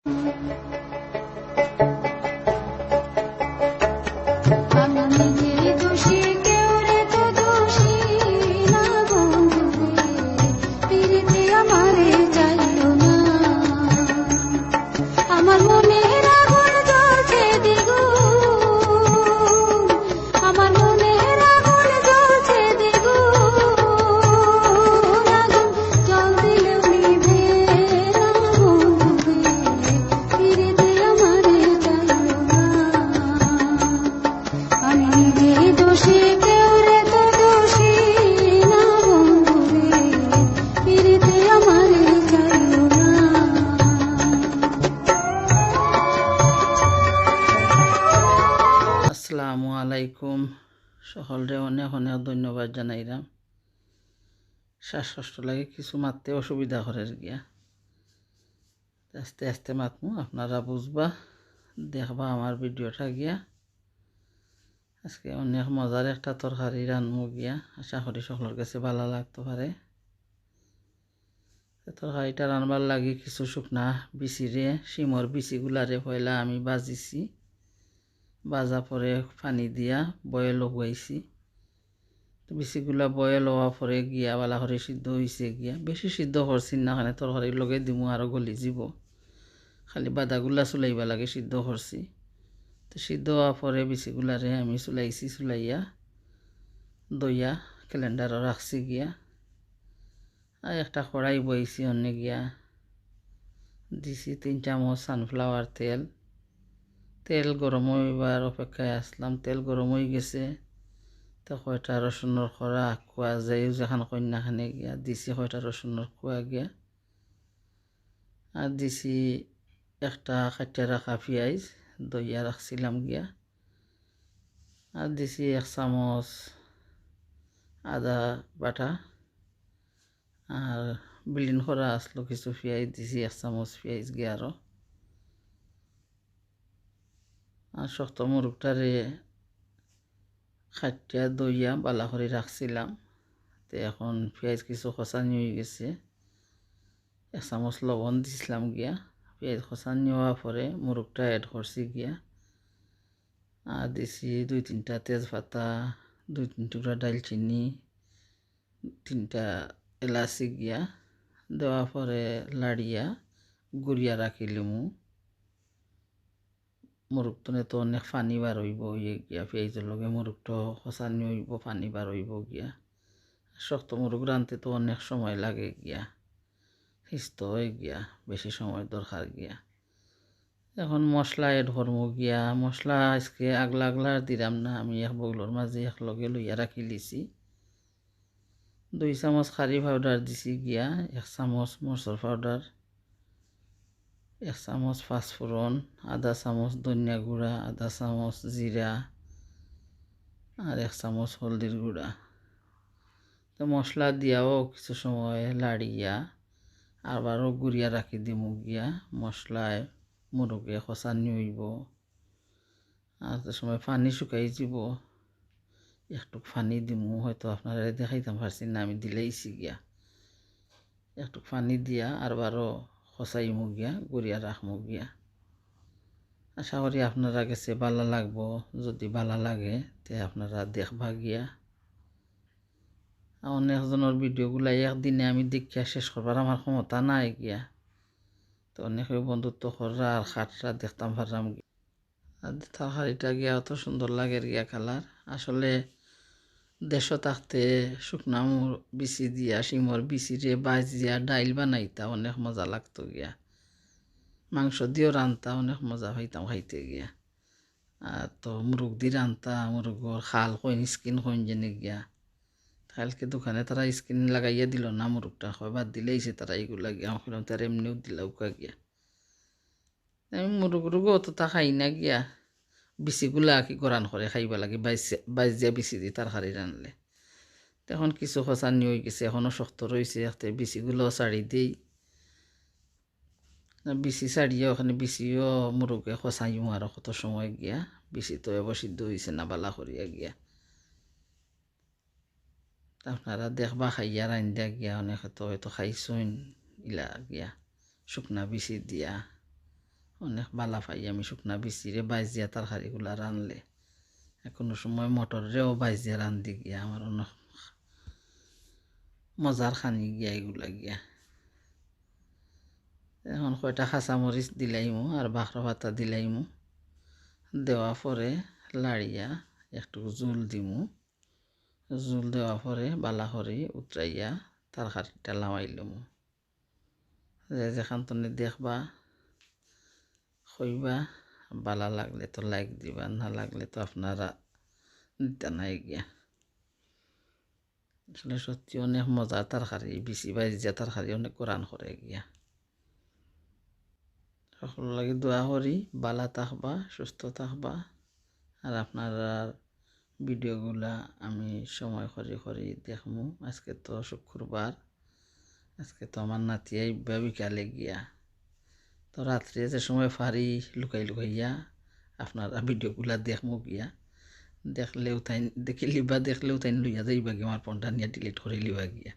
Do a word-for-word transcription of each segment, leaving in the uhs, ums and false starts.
আমি নিজে দোষী, কেউ রে তো দোষী না বন্ধু রে, পিরিতে আমারে চাইলো না। আমার মনের আগুন জ্বলছে দ্বিগুণ, আমার মনের আগুন জ্বলছে দ্বিগুণ, আগুন জল দিলেও নিভে না বন্ধু রে, পিরিতে আমারে চাইলো না। আমি নিজে দোষী, কেউ রে তো দোষী না বন্ধু রে, পিরিতে আমারে চাইলো না। আসসালামু আলাইকুম। সকলরে অনেক অনেক ধন্যবাদ জানাইরাম। শ্বাসকষ্ট লাগে, কিছু মাততে অসুবিধা করের গিয়া। আস্তে আস্তে মাতমু, আপনারা বুঝবা, দেখবা আমার ভিডিওটা গিয়া। আজকে অনেক মজার একটা তরকারি রানমু গিয়া, আশা করি সকলর কাছে ভালা লাগতো পারে। তো তরকারিটা রানবার লাগি কিছু শুকনা বিচিরে, শিমর বিচিগুলারে পয়লা আমি বাজিছি, বাজা পরে পানি দিয়া বয়েল অওয়াইছি। তো বিচিগুলা বয়েল অওয়া পরে গিয়া ভালা করি সিদ্ধ অইছে গিয়া। বেশি সিদ্ধ করছি না, কেনে তরকারির লগে দিমু আরো গলি যিবো। খালি বাদাগুলা চুলাইবা লাগে সিদ্ধ করছি। তো সিদ্ধ অওয়া পরে বিচিগুলারে আমি চুলাইছি, চুলাইয়া ধইয়া ক্যালেন্ডারো রাখছি গিয়া। আর একটা কড়াই বইছি অনে গিয়া। দিছি তিন চামচ সানফ্লাওয়ার তেল। তেল গরম অইবার অপেক্ষায় আছলাম, তেল গরম অইগেছে। তো কয়টা রসুনর কোয়া, কুয়া যেউ যেখান কইন না খানে গিয়া, দিছি কয়টা রসুনর কোয়া গিয়া। আর দিছি একটা কাটিয়া রাখা পিয়াইজ, ধইয়া রাখছিলাম গিয়া। আর দিছি এক চামচ আদা বাটা, আর ব্লেন্ড করা আছলো কিছু পিয়াইজ, দিছি এক চামচ পিয়াইজ গিয়া আরো। আর শক্ত মুরুগটারে কাটিয়া ধইয়া ভালা করি রাখছিলাম। তে এখন পিয়াইজ কিছু কষানি অইগেছে, এক চামচ লবণ দিছলাম গিয়া। পিয়াইজ কষানি অওয়া পরে মুরুগটা add করছি গিয়া। আর দিছি দুই তিনটা তেজপাতা, দুই তিন টুকরা ডালচিনি, তিনটা এলাচি গিয়া। দেওয়া পরে লাড়িয়া গুড়িয়া রাখিলিমু। মুরুগ তনে তো অনেক পানি বার অইবো, অইয়া গিয়া পিয়াইজর লগে মুরুগটা কষানি অইবো, পানি বার অইবো গিয়া। শক্ত মুরুগ রানতে তো অনেক সময় লাগে গিয়া, হিস্ত অয় গিয়া, বেশি সময় দরকার গিয়া। এখন মশলা add করমু গিয়া। মশলা আজকে আগলা আগলা আর দিরাম না, আমি এক বাউলর মাঝে একলগে লইয়া রাখিলিছি। দুই চামচ কারি পাউডার দিছি গিয়া, এক চামচ মরচর পাউডার, এক চামচ পাঁচফোড়ন, আধা চামচ ধনিয়া গুঁড়া, আধা চামচ জিরা, আর এক চামচ হলদির গুঁড়া। তো মশলা দিয়াও কিছু সময় লাড়িয়া আবারও গুড়িয়া রাখি দিমু গিয়া, মশলায় মুরুগে কষানি অইবো। আর তো সময় পানি শুকাই যিবো, একটুক পানি দিমু, হয়তো আপনারারে দেখাইতাম পারছি না, আমি দিলাইছি গিয়া। একটুক পানি দিয়া আরবারও কষাইমু গিয়া, গুড়িয়া রাখমু গিয়া। আশা করি আপনারা গেছে ভালা লাগবো, যদি ভালা লাগে তে আপনারা দেখবা গিয়া। আর অনেক জনর ভিডিওগুলা একদিনে আমি দেখিয়া শেষ করবার আমার ক্ষমতা নাই গিয়া। তো অনেকে বন্ধুত্ব কররা আর খাটরা দেখতাম পাররাম গিয়া। আর তরকারিটা গিয়া অত সুন্দর লাগের গিয়া কালার। আসলে দেশো থাকতে শুকনা মুর-, বিচি দিয়া, শিমর বিচিরে বাজিয়া ডাইল বানাইতা অনেক মজা লাগতো গিয়া। মাংস দিও রানতা অনেক মজা পাইতাম খাইতে গিয়া। আর তো মুরুগ দি রানতা, মুরুগর খাল কইন, skin কইন যেনে গিয়া। কালকে দোকানে তারা skin লাগাইয়া দিলো না মুরুগটা, কয় বাদ দিলাইছে তারা ইগুলা গিয়া। আমি কইলাম, "তারা এমনেউ দিলাউক্কা গিয়া।" আমি মুরুগ-উরুগও অততা খাই না গিয়া, বিচিগুলা কি গরান করে খাইবা লাগে, বাইজা, বাইজা বিচি দি তরকারি রানলে। তে এখন কিছু কষানি অইগেছে, এখনো শক্ত রইছে, এতে বিচিগুলাও ছাড়ি দেই। বিচি ছাড়িয়া অখানে বিচিও মুরুগে কষাইমু আরো কত সময় গিয়া, বিচি তো এবার সিদ্ধ অইছে না বালা করিয়া গিয়া। আপনারা দেখবা খাইয়া রাইন্দা গিয়া, অনেকে তো হয়তো খাইছইন ইলা গিয়া, শুকনা বিচি দিয়া। অনেক বালা পাই আমি শুকনা বিচিরে বাইজিয়া তরকারিগুলা রানলে। আর কুনু সময় মটররেও বাইজিয়া রান্ধি গিয়া, আমার অনেক মজার খানি গিয়া এগুলা গিয়া। এখন কয়টা কাঁচামরিচ দিলাইমু আর বাখরো পাতা দিলাইমু। দেওয়া পরে লাড়িয়া একটু জুল দিমু। জুল দেওয়া পরে বালা করি উতরাইয়া তরকারিটা লামাইলিমু। যে যেখান তনে দেখবা, কইবা, বালা লাগলে তো like দিবা, না লাগলে তো আপনারা দিতা নায় গিয়া। আসলে সত্যি অনেক মজার তরকারি, বিচি বাইজিয়া তরকারি অনেক গরান করে গিয়া। হকলর লাগি দোয়া করি, বালা থাকবা, সুস্থ থাকবা। আর আপনারার ভিডিওগুলা আমি সময় করি করি দেখমু। আজকে তো শুক্রবার, আজকে তো আমার নাতি আইবা বিকালে গিয়া। তো রাত্রে যে সময় পারি লুকাই লুকাইয়া আপনারার ভিডিওগুলা দেখমু গিয়া। দেখলেও তাইন, দেখিলিবা, দেখলেও তাইন লইয়া যাইবা গিয়া, আমার ফোনটা নিয়া delete করিলিবা গিয়া।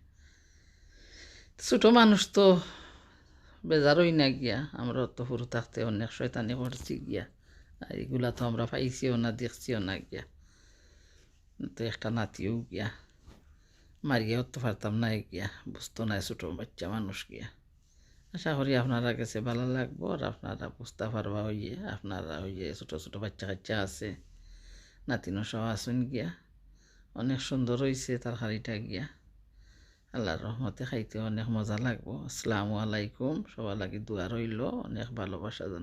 ছোট মানুষ তো বেজার অই না গিয়া, আমরা তো হুরু থাকতে অনেক শয়তানি করছি গিয়া। আর এগুলা তো আমরা পাইছিও না, দেখছিও না গিয়া। তো একটা নাতিও গিয়া, মারিয়াও তো পারতাম না গিয়া, বুঝতো না ছোট বাচ্চা মানুষ গিয়া। আশা করি আপনারার গেছে বালা লাগবো, আর আপনারা বুঝতা পারবা অইয়া, আপনারা অইয়া ছোট ছোট বাচ্চা কাচ্চা আছে, নাতিনও সহ আছইন গিয়া। অনেক সুন্দর অইছে তরকারিটা গিয়া। আল্লাহর রহমতে খাইতে অনেক মজা লাগবো। আসসালামু আলাইকুম, সবার লাগি দোয়া রইলো, অনেক ভালোবাসা জানাই।